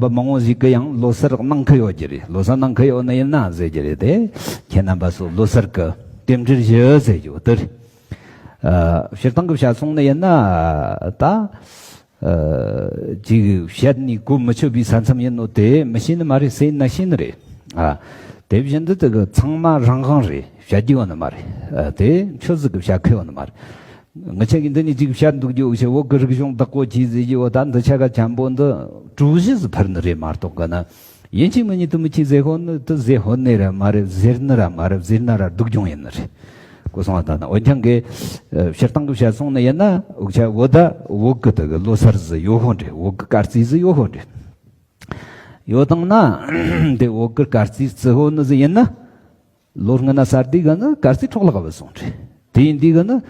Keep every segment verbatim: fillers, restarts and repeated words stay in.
པ་མང་བོ་ཞིག་གི་ཡང་ལོ་སར་གནང་གི་ཡོད་ཀྱི་རེད། ལོ་སར་གནང་གི་ཡོད་ནི་ཡིན་ན་ཟེར་གྱི་རེད་དེ། ཁྱེད་རྣམ་པ་ཚོ་ལོ་སར་གི་རྟེན་འབྲེལ་ཞུ་ཟེར་རྒྱུ་དེ་རེད། ཨ། སྤྱིར་བཏང་གི་བཤད་སོང་ནི་ཡིན་ན་ད། ཨ། ཅིག་བཤད་ནས་གོ་མི་ཆོད་པའི་ས་མཚམས་ཡིན་ནོ་དེ་མི་ཤེས་ནི་མ་རེད། སེམས་ན་ཤེས་ནི་རེད། ཨ། དེ་བཞིན་དུ་དེ་གི་ཚང་མ་རང་དབང་རེད། བཤད་རྒྱུ་ཡོད་ནི་མ་རེད། ཨ། དེ་ཆོས་ཟིག་གི་བཤད་ཁུལ་ཡོད་ནི་མ་རེད། ང་ཆ་གི་འདི་ནས་ཅིག་བཤད་འདུག་རྒྱུ་ཞེ་བོད་གི་རིག་གཞུང་བདག་པོ་གྱིས་ཟེར་རྒྱུ་བོ་ད་འདི་ཆ་ག་འཇམ་པོ་འདི་གྲུ་བཞི་ཟིག་འཕར་ནི་རེད་མ་གཏོགས་གི་ན། ཡིན་གཅིག་མིན་གཉིས་དུ་མི་གཅིག་ཟེར་ཧོ་ནི་དུ་ཟེར་ཧོ་ནི་ར་མ་རེད། ཟེར་ནི་ར་མ་རེད། ཟེར་ན་ར་སྡུག་གྱོང་ཡིན་ནི་རེད། གོ་སོང་བ་ད་ན་འོན་ཀྱང་གི་ཨ་སྤྱིར་བཏང་གི་བཤད་སོང་ནི་ཡིན་ན་འུ་ཆ་བོད་ད་བོད་གི་དུ་གི་ལོ་སར་ཟི་ཡོད་ཧོ་འདྲེ། བོད་གི་སྐར་རྩིས་ཟི་ཡོད་ཧོ་འདྲེ། ཡོད་དང་ན་དེ་བོད་གི་སྐར་རྩིས་རྩི་ཧོ་ནི་ཟི་ཡིན་ན། ལོ་སྔ་ན་སར་དུས་ག་ན་སྐར་རྩིས་འཕྲོ་བརླག་བ་སོང་རེད། དེ་ཡིན་དུས་ག་ན་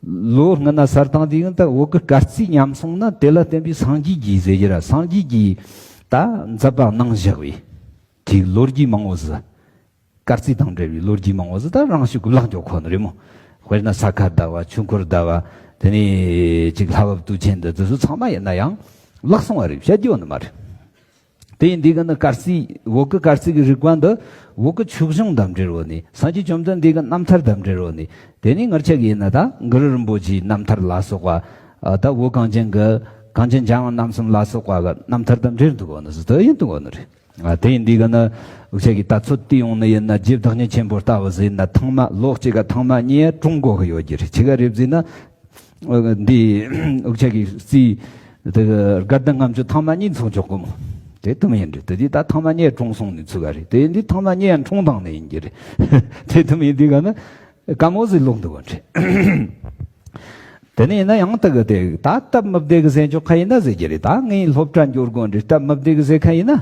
ལོ་སྔ་ན་སར་དང་དུས་ག་ན་ད་བོད་གི་སྐར་རྩིས་ཉམས་སོང་ན་དེ་ལ་བརྟེན་པའི་སངས་རྒྱས་ཀྱི་ཟེར་གྱི་ར། སངས་རྒྱས་ཀྱི་ད་མཛད་པ་གནང་བཞག་པའི་དེའི་ལོ་རྒྱུས་མང་བོ་ཟི། སྐར་རྩིས་དང་འབྲེལ་བའི་ལོ་རྒྱུས་མང་བོ་ཟི་ད་རང་ཤུགས་བརླག་འཇོག་ཁོ་ནི་རེད་མོ། དཔེར་ན་ས་ཁ་ཟླ་བ། ཆོས་འཁོར་ཟླ་བ། དེ་ནས་ཅིག་ལྷ་བབས་དུས་ཆེན་འདི་དེ་ཚོ་ཚང་མ་ཡིན་ན་ཡང་བརླག་སོང་བ་རེད། བཤད་རྒྱུ་ཡོད་ནི་མ་རེད། དེ་ཡིན་དུས་ག་ན་སྐར་རྩིས་བོད་གི་སྐར་རྩིས་ཀྱི་རིག་པ་འདི་བོད་གི་ཆོས་གཞུང་དང་འབྲེལ་བོ་ནི། སངས་རྒྱས་བཅོམ་ལྡན་འདས་ཀྱི་རྣམ་ཐར་དང་འབྲེལ་བོ་ནི། དེ་ནས་ང་ཆ་གི་ཡིན་ན་ད་གུ་རུ་རིན་པོ་ཆེའི་རྣམ་ཐར་ལ་སོགས་པ། ཨ། ད་བོད་གངས་ཅན་གྱི་གངས་ཅན་འཇམ་དབྱངས་རྣམ་གསུམ་ལ་སོགས་པ་གི་རྣམ་ཐར་དང་འབྲེལ་འདུག་གོ་ནི་ཟི་དེ་ཡིན་འདུག་གོ་ནི་རེད། ཨ། དེ་ཡིན་དུས་ག་ན་འུ་ཆ་གི་ད་ཚོད་དུས་ཡོང་ནི་ཡིན་ན་རྗེ་བདག་ཉིད་ཆེན་པོ་ལྟ་བུ་ཟི་ཡིན་ན་ཐེངས་མ་ལོ་གཅིག་ག་ཐེངས་མ་གཉིས་གྲོངས་དགོས་གི་ཡོད་ཀྱི་རེད། ཆི་ག་རེད་ཟེར་ན། འདི་འུ་ཆ་གི་རྩིས་དེ་དགའ་ལྡན་ལྔ་མཆོད་ཐེངས་མ་གཉིས་འཚོགས་འཇོག་གི་མོ། དེ་དུ་མི་ཡིན་རེད། དེ་དུས་ད་ཐེངས་མ་གཉིས་གྲོངས་སོང་ནས་ཚུགས་ག་རེད། དེ་འདི་ཐེངས་མ་གཉིས་ཡང་གྲོངས་དང་ནས་ཡིན་གྱི་རེད། དེ་དུ་མི་ཡིན་དུས་ག་ན་དཀའ་མོ་ཟིག་ལོག་འདུག་གོ་འདྲེ། དེ་ནས་ཡིན་ན་ཡང་དུ་གི་དེ་ད་སྟབས་མི་བདེ་གི་ཟེར་འཇོག་ཁ་ཡིན་ན་ཟེར་གྱི་རེད། ད་ངས་སློབ་གྲྭ་འབྱོར་དགོས་འདྲེ། སྟབས་མི་བདེ་གི་ཟེར་ཁ་ཡིན་ན།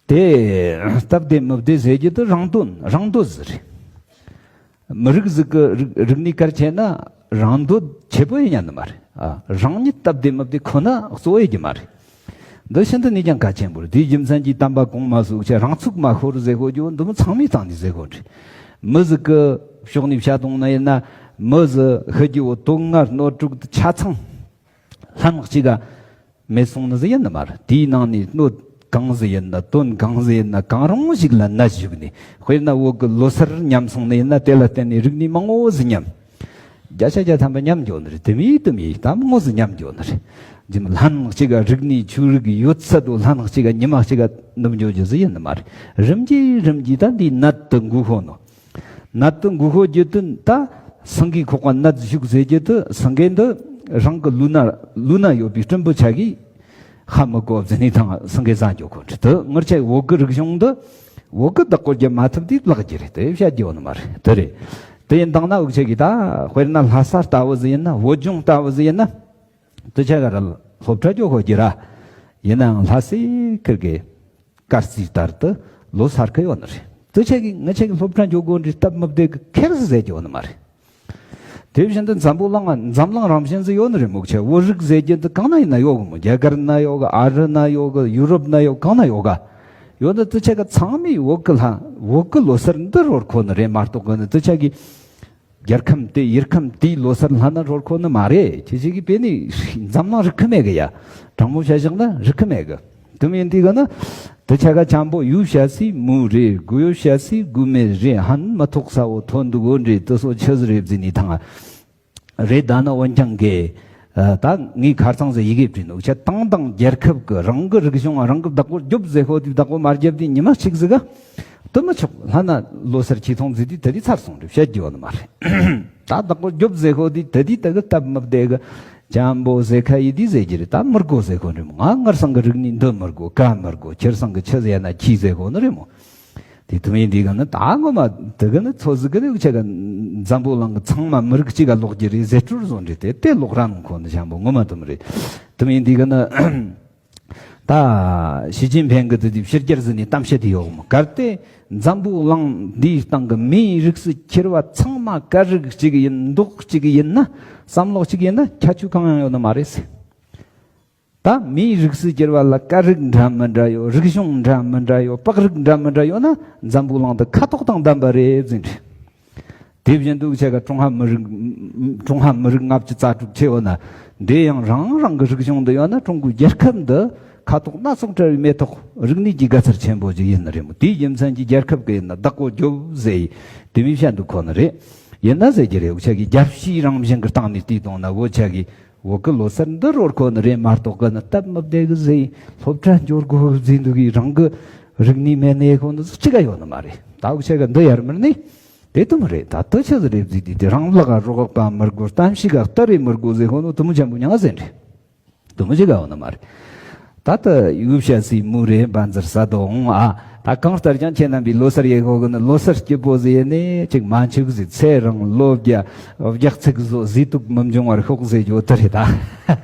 དེ་སྟབས་བདེ་མི་བདེ་ཟེར་རྒྱུ་དེ་རང་དོན་རང་འདོད་ཟིག་རེད། མི་རིགས་ཟིག་གི་རིག་རིག་གནས་གལ་ཆེ་ན་རང་འདོད་ཆེ་པོ་ཡིན་ཉན་ནི་མ་རེད། ཨ། རང་ཉིད་སྟབས་བདེ་མི་བདེ་ཁོ་ན་གཙོ་བོ་ཡིན་རྒྱུ་མ་རེད། འདི་ཤིན་ཏུ་ནས་ཀྱང་གལ་ཆེན་པོ་རེད། དེའི་རྒྱུ་མཚན་གྱིས་དམ་པ་གོང་མ་སོགས་ཀྱི་རང་ཚུགས་མ་ཤོར་ཟེར་གོ་རྒྱུ་འདི་མོ་ཚང་མས་བཏང་ནས་ཟེར་གོ་རེད། མི་ཟིག་གི་ཕྱོགས་ནས་བཤད་དོང་ན་ཡིན་ན་མི་ཟིག་ཤི་རྒྱུ་བོ་དོན་ལྔ་སྣོད་དྲུག་ཆ་ཚང་ལྷན་གཅིག་ག་མེད་སོང་ནི་ཟིག་ཡིན་ནི་མ་རེད། དེའི་ནང་ནས་སྣོད་གང་ཟིག་ཡིན་ན་དོན་གང་ཟིག་ཡིན་ན་གང་རུང་ཞིག་ལ་ནད་ཞུགས་ནས། དཔེར་ན་བོད་གི་ལོ་སར་ཉམས་སོང་ནི་ཡིན་ན་དེ་ལ་བརྟེན་ནས་རིག་གནས་མང་བོ་ཟིག་ཉམས། བརྒྱ་ཆ་བརྒྱ་ཐམ་པ་ཉམས་འགྱོ་ནི་རེད། དེ་མི་དེ་མི་ད་མང་བོ་ཟིག་ཉམས་འགྱོ་ནི་རེད། རྗེས་མ་ལྷན་གཅིག་ག་རིག་གནས་ཆོས་རིག་ཡོད་ཚད་དུ་ལྷན་གཅིག་ག་ཉི་མ་གཅིག་ག་ནུབ་འགྱོ་རྒྱུ་ཟིག་ཡིན་ནི་མ་རེད། རིམ་གྱིས་རིམ་གྱིས་ད་འདིའི་ནད་དུ་འགོས་ཤོག་ནོ། ནད་དུ་འགོས་ཤོག་རྒྱུ་དེ་ད་སེང་གེའི་ཁོག་པ་ནད་ཞུགས་ཟེར་རྒྱུ་དེ་སེང་གེ་འདི་རང་གི་ལུས་ན་ལུས་ན་ཡོད་པའི་སྲིན་བུ་ཆ་གིས་ཧ་མི་གོ་བ་ཟེར་ནས་ཐང་སེང་གེ་ཟ་འགྱོ་གོ་འདྲ། དེ་ངར་ཆ་བོད་གི་རིག་གཞུང་འདི་བོད་གི་བདག་པོ་རྒྱབ་མ་ཐུབ་དུས་བརླག་རྒྱུ་རེད། དེ་བཤད་རྒྱུ་ཡོད་ནི་མ་རེད། དེ་རེད། དེ་ཡིན་དང་ན་འུ་ཆ་གིས་ད་དཔེར་ན་ལྷ་ས་ལྟ་བུ་ཟིག་ཡིན་ན། བོད་ལྗོངས་ལྟ་བུ་ཟིག་ཡིན་ན། དེ་ཆ་ག་ར་སློབ་གྲྭ་འགྱོ་དགོས་རྒྱུ་ར། ཡིན་ནའང་ལྷ་སའི་ཁུལ་གི་སྐར་རྩིས་ལྟར་དུ་ལོ་སར་གི་ཡོད་ནི་རེད། དེ་ཆ་གི་ང་ཆ་གི་སློབ་གྲྭ་འགྱོ་དགོས་འདྲི་སྟབས་མི་བདེ་གི་ཁེར་ཟེར་གྱི་ཡོད་ནི་མ་རེད། དེ་བཞིན་དུ་འཛམ་བུ་གླིང་ང་འཛམ་གླིང་རང་བཞིན་ཟིག་ཡོད་ནི་རེད་མོ། ཆ་བོད་རིགས་ཟེར་རྒྱུ་འདི་གང་ན་ཡིན་ན་ཡོད་གི་མོ། རྒྱ་གར་ན་ཡོད་གི། ཨ་རི་ན་ཡོད་གི། ཡུ་རོབ་ན་ཡོད་གི། གང་ན་ཡོད་ག། ཡོད་ནི་དེ་ཆ་གི་ཚང་མས་བོད་གི་ལྷ་བོད་གི་ལོ་སར་འདི་རོལ་ཁོ་ནི་རེད་མ་གཏོགས་གི་ནི་དེ་ཆ་གི་རྒྱལ་ཁམས་དེ་ཡུལ་ཁམས་དེའི་ལོ་སར་ལྷ་ན་རོལ་ཁོ་ནི་མ་རེད། ཁྱེད་ཅག་གིས་དཔེ་ནི་འཛམ་གླིང་རིག་གི་མེད་གི་ཡ། དྲང་མོ་བཤད་བཞག་ན་རིག་གི་མེད་གི། དེ་མིན་དེ་གི་ན་དེ་ཆ་ག་འཇམ་པོ་ཡུལ་བཤད་སའི་མུ་རེད། དགུ་ཡུལ་བཤད་སའི་དགུ་མེད་རེད། ཧན་མ་ཐོག་ས་བོ་ཐོན་འདུག་གོ་འདྲེ། དེ་སོ་ཆི་ཟི་རེད་ཟི་ནི་ཐང་རེད། ད་ན་འོན་ཀྱང་གི་ད་ངའི་ཁ་རྩང་ཟི་ཡི་གེ་བྲིས་འདུག་ཆ། ཏང་དང་རྒྱལ་ཁབ་གི་རང་གི་རིག་གཞུང་རང་གི་བདག་པོ་རྒྱོབ་ཟེར་ཧོ་དེ་བདག་པོ་མ་རྒྱབ་དེ་ཉི་མ་གཅིག་ཟི་ག་དུ་མི་ཆོག་ལྷ་ན་ལོ་སར་ཆེ་ཐོང་ཟི་དུས་དེ་དུས་ཚར་སོང་རེད། བཤད་རྒྱུ་ཡོད་ནི་མ་རེད། ད་བདག་པོ་རྒྱོབ་ཟེར་ཧོ་དེ་དེ་དུས་དེ་གི་སྟབས་མི་བདེ་གི་འཇམ་པོ་ཟེར་ཁ་ཡི་དུས་ཟེར་གྱི་རེད། ད་མི་དགོ་ཟེར་ཧོ་རེད་མོ། ང་ངར་སང་གི་རིག་གནས་འདི་མི་དགོ། ག་མི་དགོ། ཁྱེར་སང་གི་ཆི་ཟེར་ན་ཁྱི་ཟེར་ཧོ་ནི་རེད་མོ། དེ་དུ་མིན་དེ་གི་ན་ད་ངོ་མ་དེ་གི་ན་ཚོ་ཟི་གི་ནི་ཆ་ག་འཛམ་བུ་གླིང་གི་ཚང་མ་མི་རིགས་གཅིག་ག་ལོག་གི་རེད་ཟེར་སྤྲུལ་བཟོ་འདྲེ། དེ་དེ་ལོག་ར་ནང་ཁོ་ནི་འཇམ་པོ་ངོ་མ་དུ་མི་རེད། དུ་མིན་དེ་གི་ན། ད་ཞི་ཅིན་ཕེང་གི་དེ་དུས་ཕྱི་རྒྱལ་ཟིན་ནས་གཏམ་བཤད་དེ་ཡོད་མོ། གལ་ཏེ་འཛམ་བུ་གླིང་འདིའི་སྟེང་གི་མིའི་རིགས་སུ་ཁྱེར་བ་ཚང་མ་སྐད་རིགས་གཅིག་ཡིན། མདོག་གཅིག་ཡིན་ན། བསམ་བློ་གཅིག་ཡིན་ན་ཁྱད་ཆོས་གང་ཡང་ཡོད་ནི་མ་རེད་ཟེར། ད་མིའི་རིགས་སུ་གྱུར་པ་ལ་སྐད་རིགས་འདྲ་མི་འདྲ་ཡོད། རིག་གཞུང་འདྲ་མི་འདྲ་ཡོད། པགས་རིགས་འདྲ་མི་འདྲ་ཡོད་ན་འཛམ་བུ་གླིང་འདི་ཁ་དོག་དང་ལྡན་པ་རེད་ཟེར། དེ་བཞིན་དུ་ཆ་ག་ཀྲུང་ཧྭ་མི་རིགས་ཀྲུང་ཧྭ་མི་རིགས་ལྔ་བཅུ་རྩ་དྲུག་ཆེ་བ་ན་འདི་ཡང་རང་རང་གི་རིག་གཞུང་འདི་ཡོད་ན་ཀྲུང་གོའི་རྒྱལ་ཁབ་འདི་ ཁ་དོག་སྣ་ཚོགས་བཀྲ་བའི་མེ་ཏོག་རིག་གནས་ཀྱི་དགའ་ཚལ་ཆེན་པོ་ཅིག་ཡིན་ནི་རེད་མོ། དེའི་རྒྱུ་མཚན་གྱིས་རྒྱལ་ཁབ་ཀྱི་ཡིན་ན་བདག་པོ་རྒྱོབ་ཟེར་ཡི་དེ་མི་བཤད་འདུག་ཁོ་ནི་རེད། ཡིན་ན་ཟེར་གྱི་རེད། འུ་ཅག་གི་རྒྱལ་སྤྱིའི་རང་བཞིན་གྱི་སྟེང་ནས་བལྟས་བཏང་ན་འུ་ཅག་གི་བོད་ཀྱི་ལོ་གསར་འདི་རོལ་ཁོ་ནི་རེད་མ་གཏོགས་གི་ནི་སྟབས་མི་བདེ་གི་ཟེར་ཡི་སློབ་གྲྭ་འབྱོར་དགོས་ཟེར་འདུག་གི། རང་གི་རིག་གནས་མེད་ནས་ཁོ་ནི་ཅི་ག་ཡོད་ནི་མ་རེད། ད་འུ་ཅག་གི་འདི་ཡར་མར་ནི་དེ་དུ་མི་རེད། ད་དུ་ཆི་ཟིག་རེད་ཟེར་དུས་དེ་རང་ལག་ག་རོགས་པ་མི་དགོས། གཏམ་ཞིག་ག་སྟ་རེ་མི་དགོས་ཟེར་ཁོ་ནི་དུ་མི་ཆེན་པོ་མྱང་ཟེར་རེད། དུ་མི་ཞིག་ག་འོ་ན་མ་རེད། ད་ལྟ་ཡུལ་ཤ་སི་མུ་རེ་འབའ་འཛིར་ས་དོ་འོང་ཨ། ད་གང་ལྟར་ཀྱང་ཁྱེད་རྣམ་པའི་ལོ་སར་ཡེ་ཁོ་གི་ནི་ལོ་སར་སྐྱིད་པོ་ཟེར་ནས་ཅིག་མ་འཆུག་ཟེར། ཚེ་རིང་ལོ་བརྒྱ་བརྒྱ་ཚིག་བཟོ་ཟིག་དུག་མི་འབྱུང་བར་ཤོག་ཟེར་རྒྱུ་དེ་རེད་ད།